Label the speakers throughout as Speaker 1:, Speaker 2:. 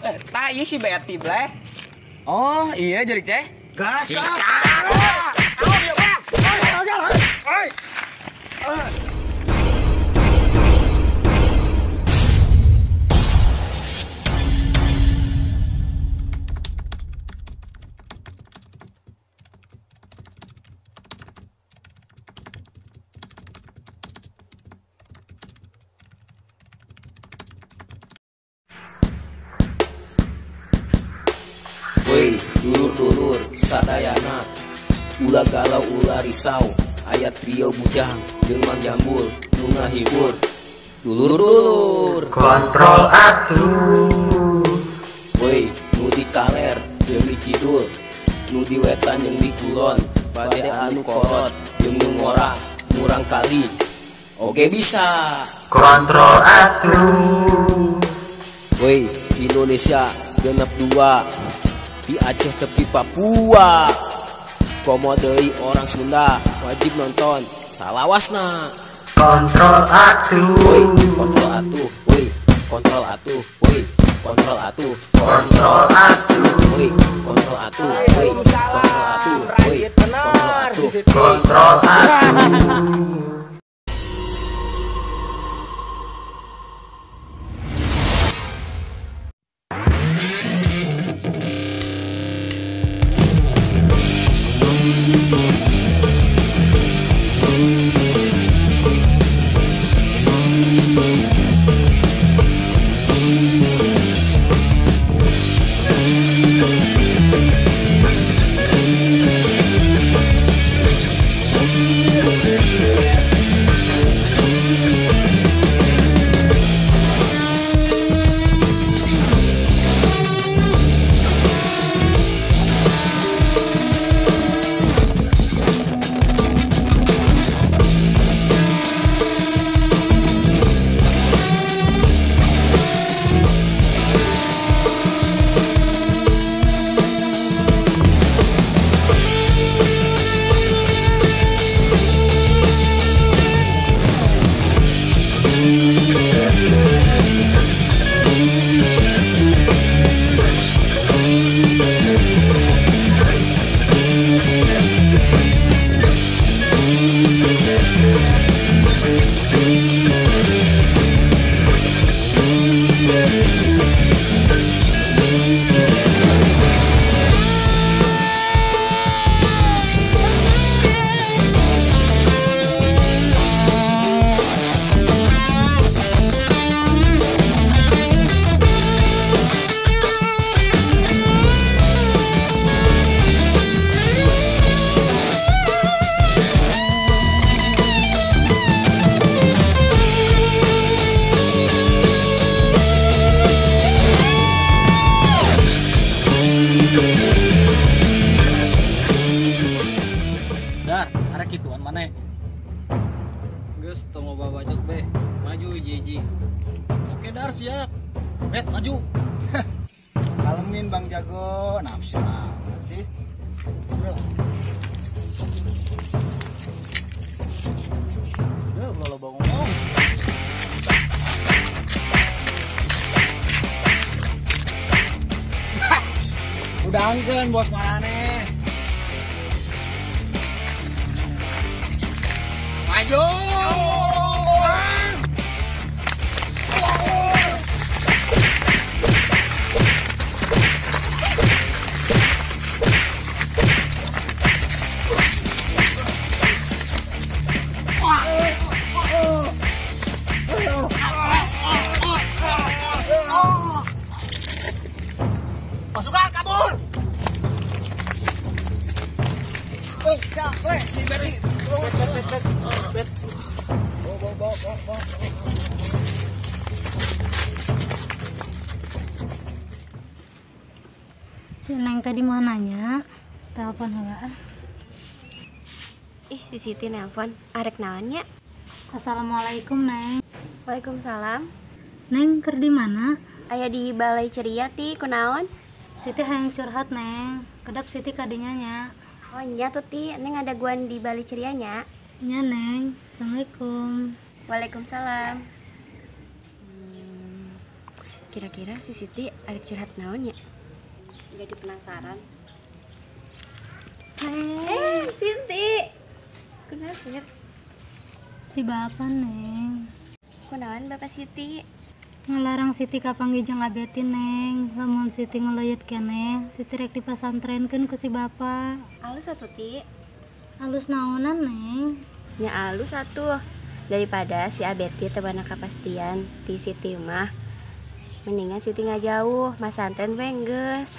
Speaker 1: Tah ieu si Betty bleh. Oh, iya jurik teh. Gas, gas.
Speaker 2: Woi, dulur-dulur sadayana, ulah galau ulah risau, aya trio bujang jeung Mang Jambul nu ngahibur. Dulur-dulur
Speaker 3: kontrol atuh.
Speaker 2: Woi, nu di kaler jeung di kidul, nu di wetan jeung di kulon, bade anu kolot jeung nu ngora murang kali. Oke bisa.
Speaker 3: Kontrol atuh.
Speaker 2: Woi, Indonesia genep 2. Di Aceh tepi Papua, komo deui orang Sunda wajib nonton salawasna.
Speaker 3: Kontrol atuh.
Speaker 2: Woi, kontrol atuh. Woi, kontrol atuh. Woi, kontrol atuh.
Speaker 3: Kontrol atuh.
Speaker 2: Woi, kontrol atuh. Woi, kontrol atuh. Woi, kontrol atuh.
Speaker 3: Kontrol atuh.
Speaker 1: Gituan mana? Geus tong loba bacot be. Maju hiji-hiji. Oke Dar siap. Bet maju.
Speaker 4: Kalemin Bang Jago, nafsu amat sih. Bro. Duh, loba ngomong. Udah angkeun bos marane. Maju! Pasukan kabur! Woi, woi, si Betty. Bet, bet. Bawa, bawa, bawa.
Speaker 5: Si Neng tadi mau nanya, telepon heula.
Speaker 6: Ih, si Siti nelpon, arek naon nya?
Speaker 5: Assalamualaikum, Neng.
Speaker 6: Waalaikumsalam.
Speaker 5: Neng keur di mana?
Speaker 6: Aya di Balai Ceria ti, kunaon?
Speaker 5: Siti hayang curhat, Neng. Kedap Siti kadinya nya.
Speaker 6: Oh iya tuh Ti, Neng ada guan di Balai Ceria nya.
Speaker 5: Nya Neng, assalamualaikum.
Speaker 6: Waalaikumsalam. Kira-kira si Siti ada curhat naon ya? Jadi penasaran. Siti. Kunaon sih?
Speaker 5: Si bapak, Neng.
Speaker 6: Kunaon Bapak Siti?
Speaker 5: Ngalarang Siti kapanggih jeung Abeti, Neng. Lamun Siti ngeloyot keneh, Siti rek dipasantrenkeun ku si bapak.
Speaker 6: Alus atuh, Ti.
Speaker 5: Alus naonan, Neng?
Speaker 6: Nya alus atuh. Daripada si Abeti teu bana kapastian ti Siti mah. Mendingan Siti ngajauh, masantren we geus.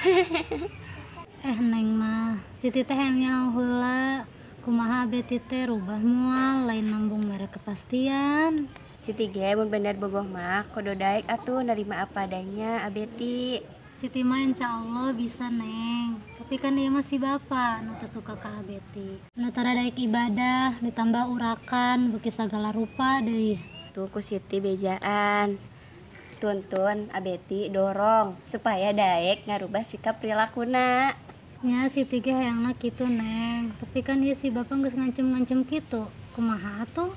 Speaker 5: Neng mah, Siti teh hayang nyaho heula. Kumaha Abeti teh rubah moal lain nambung mere kepastian.
Speaker 6: Siti ge mun bener bogoh mah kudu daek atuh nerima apa adanya Abeti.
Speaker 5: Siti mah insyaallah bisa, Neng. Tapi kan ieu mah si bapak nu teu suka ka Abeti. Nu tara daek ibadah ditambah urakan beuki sagala rupa deui.
Speaker 6: Tuh ku Siti bejaan. Tuntun Abeti dorong supaya daek ngarubah sikap perilakuna.
Speaker 5: Nya Siti ge hayangna kitu, Neng. Tapi kan ieu si bapak geus ngancem-ngancem kitu. Kumaha atuh?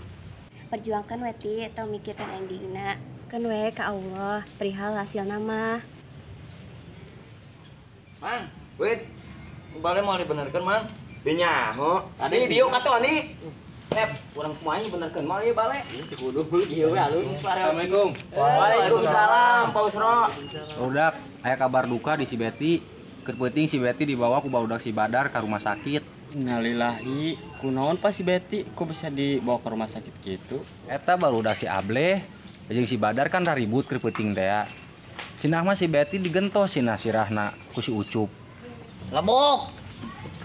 Speaker 6: Perjuangkan we Ti, tong mikirkan endingna. Keun we ka Allah perihal hasilna mah.
Speaker 7: Mang, wait. Bale mau dibenerkeun, Mang. Teu nyaho. Tadi dieu ka Tony. Sep, urang kumaha benerkeun moal ieu bale. Kudu ieu we alus.
Speaker 1: Assalamualaikum.
Speaker 7: Waalaikumsalam, Pak Usro.
Speaker 8: Barudak, aya kabar duka di si Beti. Keur peuting si Beti dibawa ku barudak si Badar ka rumah sakit.
Speaker 1: Innalillahi, kunaon Pak si Beti kok bisa dibawa ke rumah sakit gitu?
Speaker 8: Eta barudak si Ableh jeung si Badar kan ribut keur peuting teh. Cenah mah si Beti digentos cenah sirahna ku si Ucup.
Speaker 4: Lebok.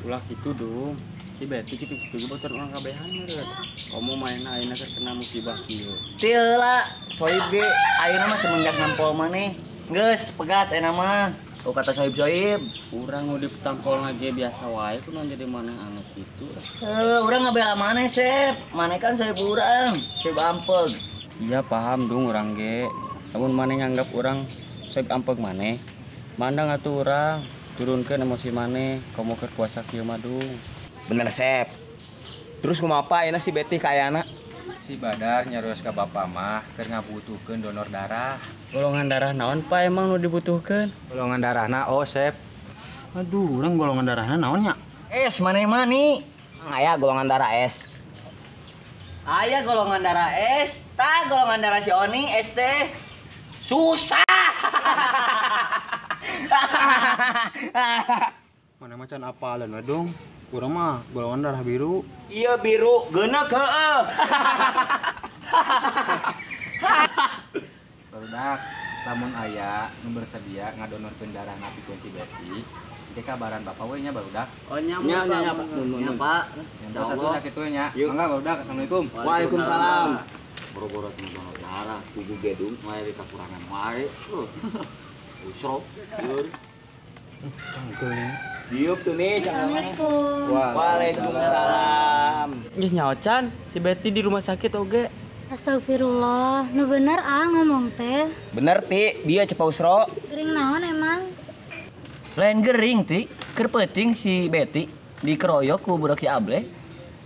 Speaker 1: Ulah kitu dong. Si Beti kitu-kitu ge batur urang kabehan meureun. Komo maena ayeuna keur kena musibah kieu.
Speaker 4: Ti heula, soib ge ayeuna mah semenjak nampol maneh. Geus pegat ayeuna mah. Oh kata soib-soib,
Speaker 1: urang nu dipetangkol ge biasa wae kunaon jadi maneh anu kitu.
Speaker 4: Urang ngabela maneh, Sep. Maneh kan soib urang, soib ampeg.
Speaker 1: Iya paham dong urang ge. Lamun maneh nganggap urang soib ampeg maneh, mandang atuh urang turunkeun emosi maneh komo keur puasa kieu mah dung.
Speaker 2: Bener, Sep. Terus kumaha ayeuna si Beti kaayana?
Speaker 8: Si Badar nyarios ka bapak mah keur ngabutuhkeun donor darah.
Speaker 1: Golongan darah naon Pak emang nu dibutuhkeun?
Speaker 8: Golongan darahna O, Sep.
Speaker 1: Aduh, urang golongan darahna naon nya?
Speaker 4: S maneh mah nih.
Speaker 2: Aya golongan darah S.
Speaker 4: Aya golongan darah S, tah golongan darah si Oni S teh. Susah.
Speaker 8: Mana macan apalan we dong? Urang mah golongan darah biru.
Speaker 7: Iya biru, geuneuk heueuh.
Speaker 8: Barudak, lamun aya nu bersedia ngadonorkeun darahna pikeun si Beti, engke kabaran bapak we nya barudak.
Speaker 1: Oh nya nya nya Pak. Nya Pak.
Speaker 8: Insyaallah kitu nya. Mangga barudak, assalamualaikum.
Speaker 2: Waalaikumsalam. Boro-boro teu donor darah, kudu gedung wae kakurangan wae. Usro.
Speaker 8: Cangkeul.
Speaker 7: Diuk tuh nih,
Speaker 5: Assalamualaikum.
Speaker 7: Waalaikumsalam.
Speaker 1: Geus nyaho can, si Beti di rumah sakit oge.
Speaker 5: Astagfirullah, nu bener ah ngomong teh.
Speaker 2: Bener Ti, dia cepa Usro.
Speaker 5: Gering naon emang?
Speaker 4: Lain gering Ti, keur peuting si Beti dikeroyok ku budak si Ableh.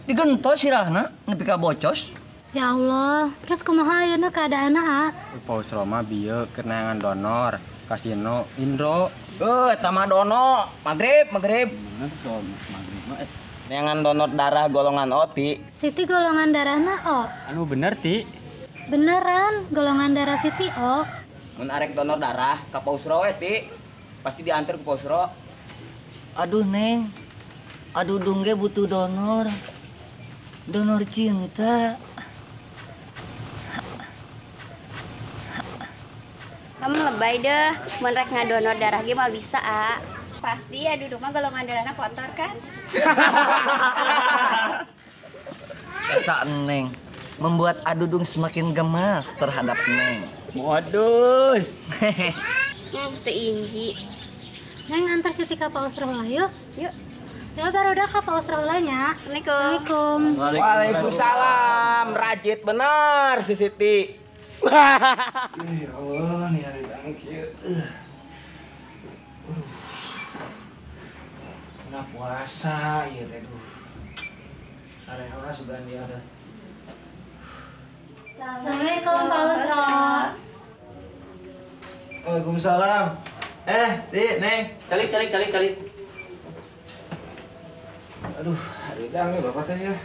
Speaker 4: Digentos sirahna nepi ka bocos.
Speaker 5: Ya Allah, terus kumaha ayeuna keadaanna, ah?
Speaker 8: Pak Usro mah bieu keur neangan donor, kasino Indro.
Speaker 2: Eta mah dono, magrib, magrib. Neangan donor darah golongan O, Ti.
Speaker 5: Siti golongan darahna O.
Speaker 1: Anu bener, Ti?
Speaker 5: Beneran, golongan darah Siti O.
Speaker 2: Mun arek donor darah ka Pak Usro we, Ti. Pasti diantar ku Pak Usro.
Speaker 4: Aduh, Neng. Aduh, dung ge butuh donor. Donor cinta.
Speaker 6: Kamu lebay deh, mun rek ngadonor darah ge moal bisa, ah. Pasti ya duduk mah golongan darahna kotor kan?
Speaker 4: Eta Neng membuat Adudung semakin gemas terhadap Neng.
Speaker 1: Modus.
Speaker 6: Teu inji.
Speaker 5: Neng antar Siti ka Pak Usro lah yuk.
Speaker 6: Yuk.
Speaker 5: Ya barudak ka Pak Usro lah nya.
Speaker 6: Assalamualaikum.
Speaker 2: Waalaikumsalam. Rajit bener si Siti.
Speaker 7: Ya Allah, nih hari banget ya. Nggak puasa, iya teh duh. Sarewa sudah dia ada.
Speaker 5: Assalamualaikum Pak Usro.
Speaker 7: Waalaikumsalam. Waalaikumsalam. Ti, Neng. Calik calik calik calik.
Speaker 8: Aduh, haridang ya bapak teh ya.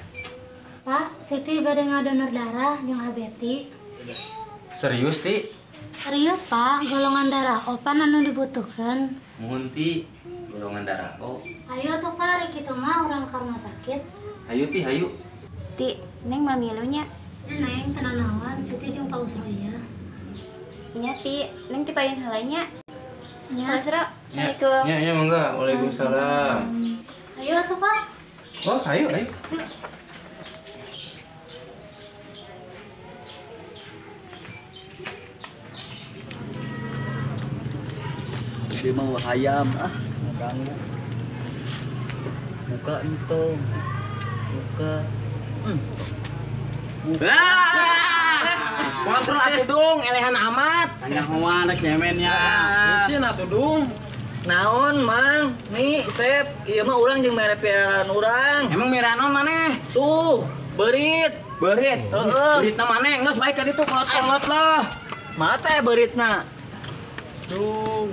Speaker 5: Pak, Siti bade ngadonor darah jeung Abeti.
Speaker 8: Serius, Ti?
Speaker 5: Serius, Pak. Golongan darah opan anu dibutuhkan.
Speaker 8: Muhun, Ti. Golongan darah O.
Speaker 5: Ayo atuh Pak, rek kitu mah urang ka rumah sakit.
Speaker 8: Hayu, Ti, hayu.
Speaker 6: Ti, Neng mau milunya.
Speaker 5: Ya, Neng, tenang naon, Siti jeung Pak Usro ya.
Speaker 6: Nya Ti, Neng ti payun heula nya.
Speaker 5: Nya.
Speaker 6: Pak Usro, Assalamualaikum.
Speaker 8: Ya, ya, mangga. Waalaikumsalam.
Speaker 5: Ayo atuh, Pak.
Speaker 8: Oh, ayo, ayo.
Speaker 4: Dia mau hayam ah, ngaganggu. Buka entong. Buka. Buka.
Speaker 7: Kontrol atuh dung, elehan amat.
Speaker 1: Nyahoan rek nyemennya.
Speaker 7: Isin atuh dung.
Speaker 4: Naon, Mang? Nih, Sep, ieu mah urang jeung mere piaran urang.
Speaker 7: Emang mere naon maneh?
Speaker 4: Tuh, beurit.
Speaker 7: Beurit.
Speaker 4: Heeh.
Speaker 7: Beuritna maneh geus bae ka ditu kolot-kolot lah.
Speaker 4: Mata ya beuritna. Tuh.